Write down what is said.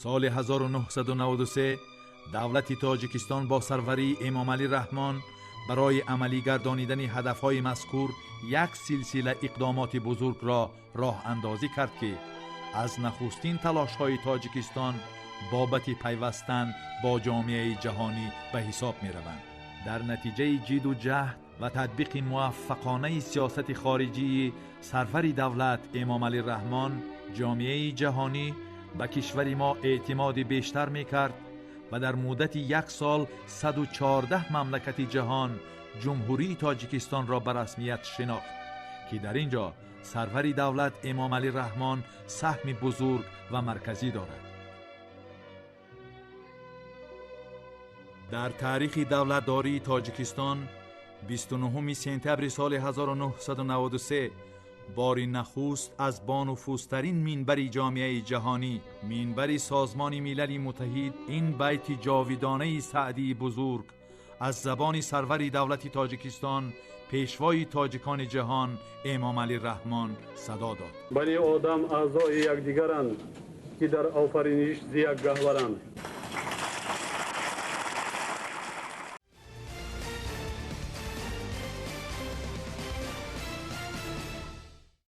Соли 1993 давлати Тоҷикистон бо сарварии Эмомалӣ Раҳмон барои амалӣ гардонидани ҳадафҳои мазкур як силсила иқдомоти бузургро роҳандозӣ кард, ки аз нахустин талошҳои Тоҷикистон бобати пайвастан бо ҷомеаи ҷаҳонӣ ба ҳисоб мераванд. Дар натиҷаи ҷиду ҷаҳд ва татбиқи муваффақонаи сиёсати хориҷии сарвари давлат Эмомалӣ Раҳмон, ҷомеаи ҷаҳонӣ ба кишвари мо эътимоди бештар мекард ва дар муддати як сол 114 мамлакати ҷаҳон Ҷумҳурии Тоҷикистонро ба расмият шинохт, ки дар ин ҷо сарвари давлат Эмомалӣ Раҳмон саҳми бузург ва марказӣ дорад. Дар таърихи давлатдории Тоҷикистон 29 сентябри соли 1993 бори нахуст аз бонуфузтарин минбари ҷомеаи ҷаҳонӣ, минбари Созмони Милали Муттаҳид, ин байти ҷовидонаи Саъдии бузург аз забони сарвари давлати Тоҷикистон, пешвои тоҷикони ҷаҳон Эмомалӣ Раҳмон садо дод. Бани одам аъзои якдигаранд, ки дар офариниш зи як гаҳваранд.